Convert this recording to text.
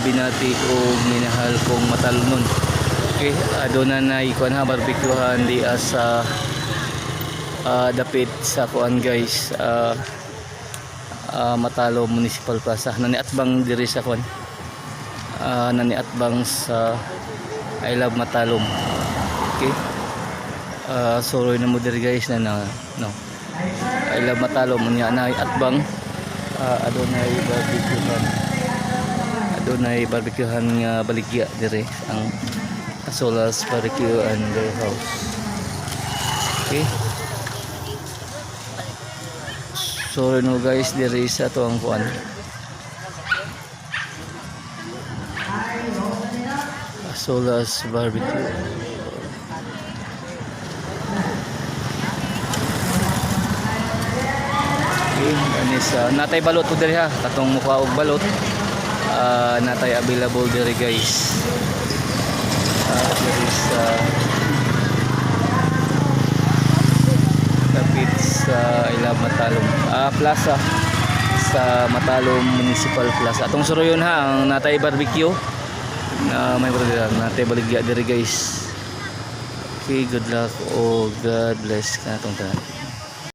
binati o minahal kong Matalomnon. Okay, aduna na ikuan ha, barbecuehan di sa dapit sa kuan, guys, Matalom Municipal Plaza. Naniatbang diri sa kuan. Naniatbang sa I Love Matalom. Okay. Suroy na mo diri, guys, na, na no. I Love Matalom unya na atbang adunay barbecuehan. Adunay barbecuehan nga baligya diri, ang Asolas Barbecue and Grill House. Okay. Sorry no, guys, diri sa ato ang kuan. Asolas Barbecue. Okay, ani sa natay balot po diri ha, katong mukha og balot. Natay available diri, guys. Diri sa kapit sa I Love Matalom. Plaza sa Matalom Municipal Plaza. Atong suroyon ha, ang natay barbecue na may brother natay baligya diri, guys. Okay, good luck o God bless kanatong tanan.